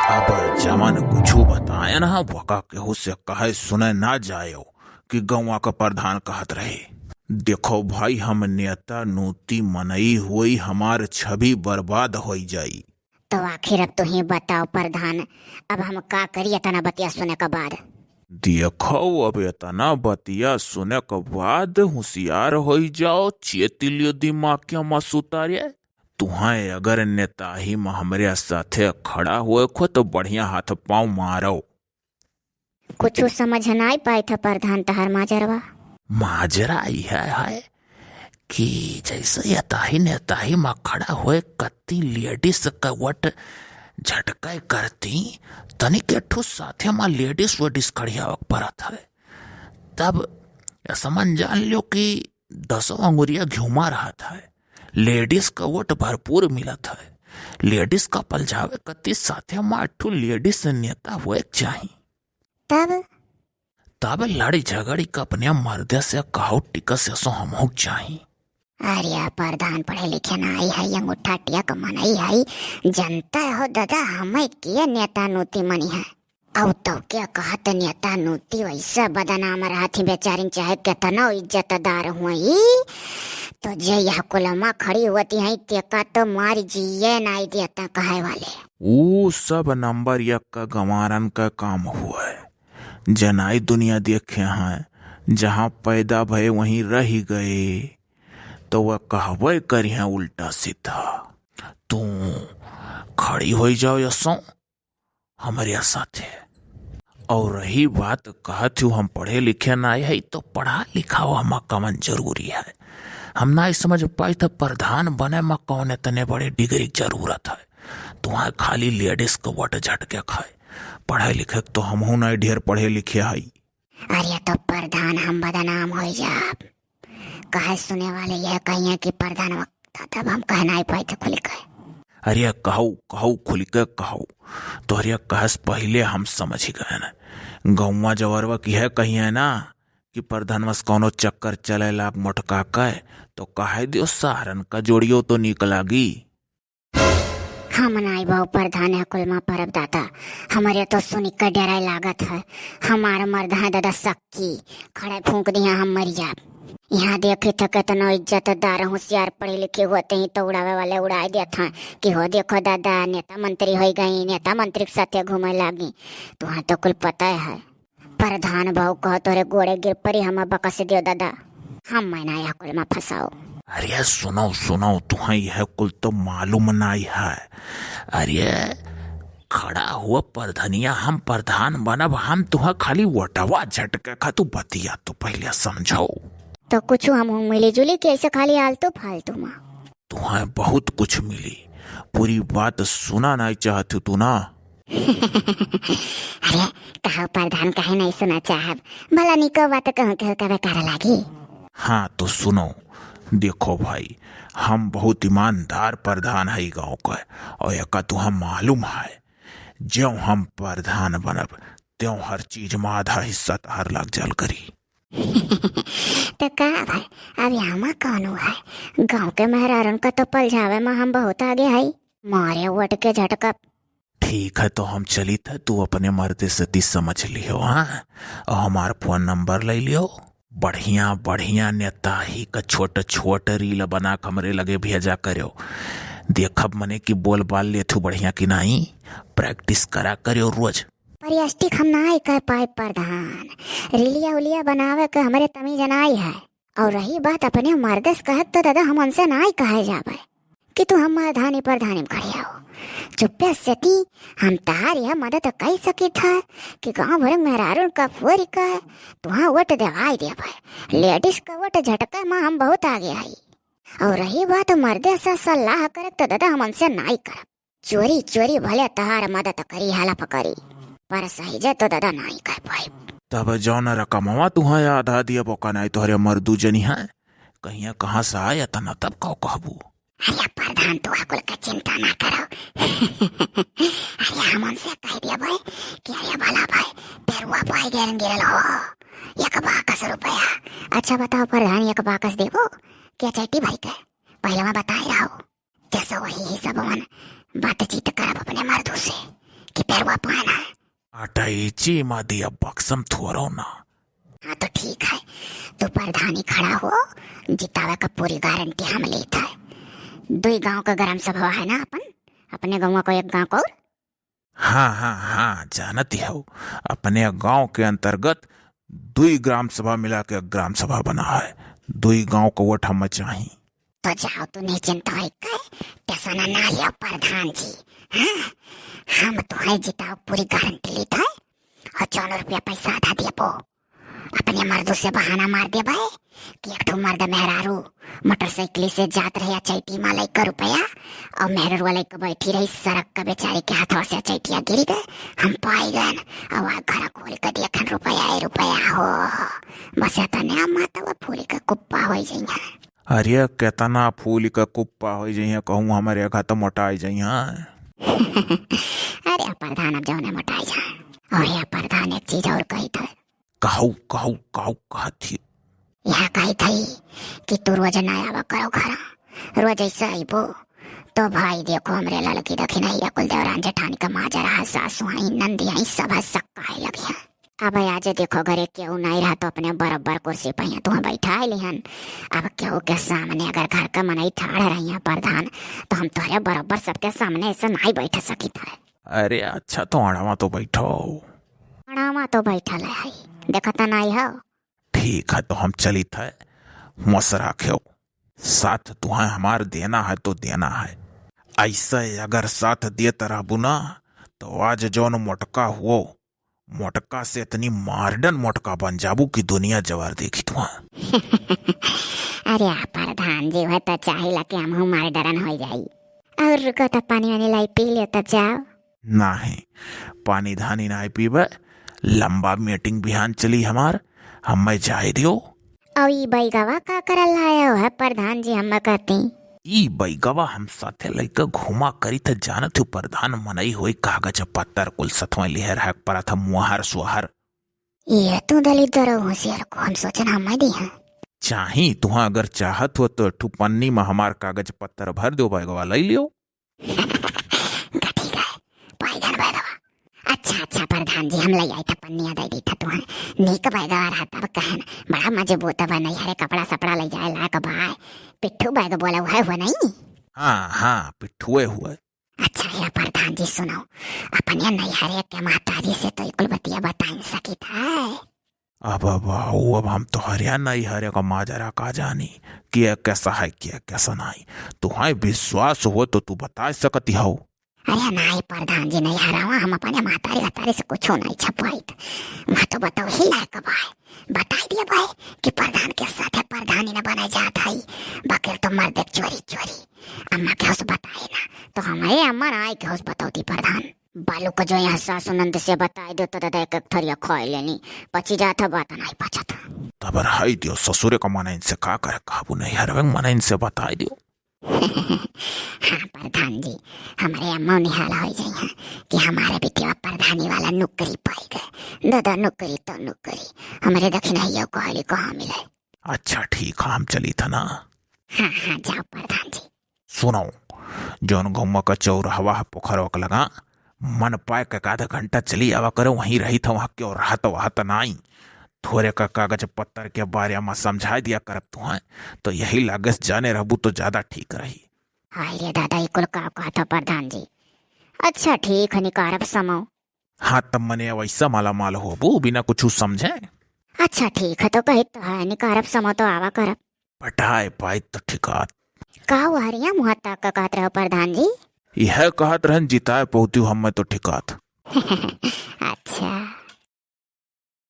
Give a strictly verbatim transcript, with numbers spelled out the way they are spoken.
अब जवन कुछु बतायन ह, वका केहू से कहे सुने ना जायो कि गौवा क प्रधान कहत रहे। देखो भाई, हम नेता नूती मनई होई, हमार छवि बर्बाद होई जाई। तो आखिर अब तुहीं बताओ प्रधान, अब हम का करी एतना बतिया सुने के बाद? देखो, अब एतना बतिया सुने के बाद हुसियार होई जाओ, चेति लियो दिमाग के मसूतारे। तुहें अगर नेताही में हमरे साथे खड़ा होए खो तो बढ़िया हाथ पाँव मारो। कुछु समझ नाई पाइत ह प्रधान तहार माजरवा। माजरा इहे है कि जैसे एताही नेताही में खड़ा होए कत्ती ladies क वोट झटकाए करती, तनिक एक ठो साथे में ladies वेडिस खड़ियावक परत है। तब समझ जान लियो कि दसों अंगुरिया घुमा रहत है। Ladies क वोट भरपूर मिलत है। Ladies क पलझावे कत्ती साथे में एक ठो ladies नेता होए के चाही। तब? तब लड़ी झगड़ी क अपने मर्दे से कहू टिकस असो हमहू क चाही। अरे प्रधान पढ़े लिखे नाई है, अंगूठा टेक मनई है, जनता हो दादा, हमें के नेता नूती मनी है। अब तो क्या कहत नेता नूती वैसे बदनाम रहत ही बेचारिन, चाहे केतनो इज्जतदार हुई, तो जे यह कुलमा खड़ी होती है, तेका तो मार जिए नाई देता कहे वाले। ऊ सब नंबर एक का गंवारन का काम हुआ है। जनाई दुनिया देखे हैं, जहाँ पैदा भए वहीं रह गए, तो वह कहबे करिहें उल्टा सीधा। तू खड़ी होई जाओ यसो हमरे साथे। और रही बात कहत हूँ हम पढ़े लिखे नाई है, तो पढ़ा लिखाओ हमा कवन जरूरी है। हम नाई समझ पाइत प्रधान बने मा कौन इतने बड़े डिग्री क जरूरत है। तुहां खाली ladies क वोट झटके खाए। पढ़े लिखे क तो हमहू नाई ढेर पढ़े लिखे हई। अरे तो प्रधान हम बदनाम होई जाब। कहे सुने वाले यह कहिए कि प्रधान वक्ता, तब हम कह नाई पाइत खुल के। अरे कहू, कहू, खुल के कहू। तोहरे कहस पहिले हम समझ गए न। गौवा जवरवा की है कहिए ना कि प्रधानवा से कौनो चक्कर चले लाग मोटका के, तो कहे दियो सारन का जोड़ियो तो नीक लागी। हम नाई बाऊ प्रधान है कुलमा परब दादा, हमरे तो सुनी के डराए लागत है। हमार मर्द है दादा सक्की, खड़े फूंक दिया हम मर जाब। यहाँ देखी थे केतनो इज्जतदार होशियार पढ़े लिखे होते ही तो उड़ावे वाले उड़ाए देत हैं कि हो देखो दादा नेता मंत्री होई गई, नेता मंत्री के साथे घूमे लागी। तुहां तो कुल पता है। प्रधान बाऊ कहो तोरे गोड़े गिर परी, हम बकस दियो दादा, हम मैं ना यह कुल में फंसाओ। अरे सुनो सुनो, तुहां यह कुल तो मालूम नाई है। अरे खड़ा हुआ प्रधनिया, हम प्रधान बनब, हम तुहां खाली वोटवा झटके खा, तू बतिया तो पहिले समझो। तो कुछ हम मिली जुली के ऐसे खाली आलतू फालतू में। तुहां बहुत कुछ मिली, पूरी बात सुना नाई चाहत हूँ तू ना। अरे, कहो प्रधान, काहे नहीं सुना चाहब? भला निको बात कहूँ, केहू का बेकार लागी? हाँ, तो सुनो, देखो भाई, हम बहुत ईमानदार प्रधान हई गाँव का, और एका तुहां मालूम है, ज्यों हम प्रधान बनब, त्यों हर चीज में आधा हिस्सा तहार लाग जाल करी। तो का भाई, अब यहाँ कौनो है? गाँव के मेहरारून का तो पलझावे में हम बहुत आगे हई। मारे वोट के झटका। ठीक है, तो हम चलित है, तू अपने मर्दे से ती समझ लियो, हाँ? और हमार फोन नंबर ले लियो। बढ़िया बढ़िया नेता ही का छोट छोट रील बना के हमरे लगे भेजा करो। देखब मने कि बोल बाल लेथू बढ़िया कि नाई। Practice करा करो रोज। पर ये stick हम नाई कह पाए प्रधान, रीलिया उलिया बनावे के हमरे तमीज नाई है। और रही बात अपने मर्दे से कहत तो दादा हम उनसे नाई कहे जाबे कि तू हम धानी प्रधानी में खड़े हो। चुप्पे से ती हम तहार यह मदद कई सकित है कि गाँव भर में मेहरारून का फोरी का तुहां वोट देवाई देबे। Ladies का वोट झटके में हम बहुत आगे आई। और रही बात मर्दे से सलाह करे तो दादा हम उनसे नाई करब। चोरी चोरी भले तहार मदद करी, help करी, पर सही जे तो दादा नाई कह पाई। तब जौन रकमवा तुहां आधा दिया बोका नाई तोहरे मर्दू जनी है, कहिया कहाँ से आया तना तब कहो कहबू। अरे प्रधान, तू कुल का चिंता ना करो। अरे हम उनसे कह देबे कि अरे भला भाई, पेरुआ पाई गिरन गिरल हो, एक बाकस रुपया। अच्छा बताओ प्रधान, एक बाकस देबो क्या चैटी भर के? पहले मैं बताए रहो। जैसे वही हिसाबवन बातचीत करब अपने मर्दू से कि फेर वो अपन है? अटैची मा दिया बक्सम थोरो ना। हाँ तो ठीक है, तू प्रधानी खड़ा हो, जितावे का पूरी गारंटी हम लेत है। दुई गांव का ग्राम सभा है ना अपन, अपने गांव को एक गांव को। हाँ, हाँ, हाँ, जानत ही हो, अपने गांव के अंतर्गत दुई ग्राम सभा मिला के एक ग्राम सभा बना है। दुई गांव को वोट हमें चाही। तो जाओ तू निश्चिंत होइके, टेंशन ना लियो प्रधान जी। हाँ, हम तुहे जिताओ पूरी गारंटी लीत है। और जौन रुपया पैसा आधा देबो, अपने मर्दों से बहाना मार देबे कि एक ठो मर्द मेहरारू मोटरसाइकिल से जात रहे, चैटी मा लइका रुपया, और मेहरारू लइका बैठी रही सड़क का, बेचारी के हाथवा से चैटिया गिर गए, हम पाई गए, और आ घर खोल के देखन रुपया, ए रुपया हो, बस इतने माता वो फूल के कुप्पा हो जाइए। अरे केतना फूल के कुप्पा हो जाइए, कहूँ हमारे आघा तो मोटाई जाइए। अरे प्रधान, अब जौने मोटाई जाए। और ये प्रधान एक चीज और कही था। कहू, कहू, कहू कहत ही। यह कही थी कि तू रोज ना आवा करो घर, रोज ऐसे आइबो तो भाई देखो हमरे ललकी दखिनैया कुल देवरान जेठानी का माजरा है, सासु आई, नंदी आई, सब है, शक काहे लगी है। अब आज देखो घरे केहू नहीं रहा तो अपने बराबर कुर्सी पे यहाँ तुहाँ बैठा लिहन। अब केहू के सामने अगर घर का मनई ठाढ़ रही है प्रधान, तो हम तोहरे बराबर सबके सामने ऐसे नहीं बैठ सकित है। अरे अच्छा, तो अड़ावा तो बैठो। अड़ावा तो बैठल है, देखत नहीं हो। ठीक है, तो हम चलित है, मस राख्यो। साथ तुहें हमार देना है तो देना है। ऐसे अगर साथ देत रहबू ना, तो आज जौन मोटका हुओ, मोटका से इतनी मारडन मोटका बन जाबू कि दुनिया जवार देखी तुहा। अरे आ प्रधान जी, वह तो चाहिला कि हमहू मारडरन हो जाई। और रुको, तब पानी वानी लाई पी लियो, तब जाओ। नाही, पानी धानी नाही पीबे, लंबा मीटिंग बिहान चली हमार, हमें जाए दियो। और ई बैगवा का करल लायो है प्रधान जी, हमें कहती? ई बैगवा हम साथे लइके घूमा करी थे, जानत हो प्रधान मनई होई, कागज पत्तर कुल सथवा लिहे रहे, परत हम मुहर सुहर। ये तू दलिद्दर होशियार को हम सोचन हमें दी हैं। चाही तुहा अगर चाहत हो तो एक ठो पन्नी में हमार कागज पत्तर भर दो, बैगवा लई लियो। ठीक है, बैगन बैगवा। अच्छा, अच्छा, प्रधान जी, हम लई आई था, पन्निया दे दी था तुहन। नीक बैगवा रहा तब कहन, बड़ा मजबूत बा, नैहरे कपड़ा सपड़ा लई जाए लायक बा। पिट्ठू बैग बोला हुआ, हुआ नहीं? हाँ, हाँ, पिट्ठुए हुआ। अच्छा, हे प्रधान जी, सुनो, अपने नैहरे के महतारी से तो ई कुल बतिया बताइन सकित है। अब, अब, अब, अब हम तोहरे नैहरे का माजरा का जानी, के कैसा है, के कैसा नहीं। तुहाई विश्वास हो तो तू बता सकती हो। अरे नाई प्रधान जी, नैहरवा हम अपने महतारी वहतारी से कुछो नहीं छपाइत। वहाँ तो बताओ ही लायक बाय, बताई दिया बाय कि प्रधान के साथे प्रधानी न बना जात है, बकेर तो मर देख चोरी चोरी। अम्मा के होस बताए ना, तो हमारे अम्मा ना आए के होस बतौती प्रधान। बालू को जो यहाँ सासु नंद से बताए दो तो दादा एक एक थरिया खोए लेनी, पची जात है, बात नहीं पचत। तब रहाई दियो, ससुरे का मना इनसे का करे, काबू नहीं हरवे मना इनसे बताए दियो। हाँ प्रधान जी, हमारे अम्मा निहाला हो जाई हैं कि हमारे बिटिया प्रधानी वाला नौकरी पाई गए। दादा नौकरी तो नौकरी, हमारे दखिनैया कहली कहाँ मिले। अच्छा ठीक है, हम चली था ना। हाँ, हाँ, जाओ प्रधान जी। सुनो, जौन गौवा का चौराहवा है पोखरवा के लगा, मन पाए के आधा घंटा चली आवा करे, वहीं रही था, वहाँ क्यों रहत वहत नाई। थोरे का कागज पत्तर के बारे में समझाए दिया करब तुहैं, तो यही लागस जाने रहबू तो ज्यादा ठीक रही। हाय रे दादा, ई कुल का कहत हो प्रधान जी? अच्छा ठीक है, निकारब समो। हाँ, तब मने वैसा मालामाल होबू बिना कुछ समझे। अच्छा ठीक है, तो कही तो है, निकारब समो तो आवा करब। पटाए पाई तो ठिकात। का वो हरिया मुँह ताक के कहत रहो प्रधान जी? यह कहत रहन जिताए पहुँचू हमें तो ठिकात। अच्छा,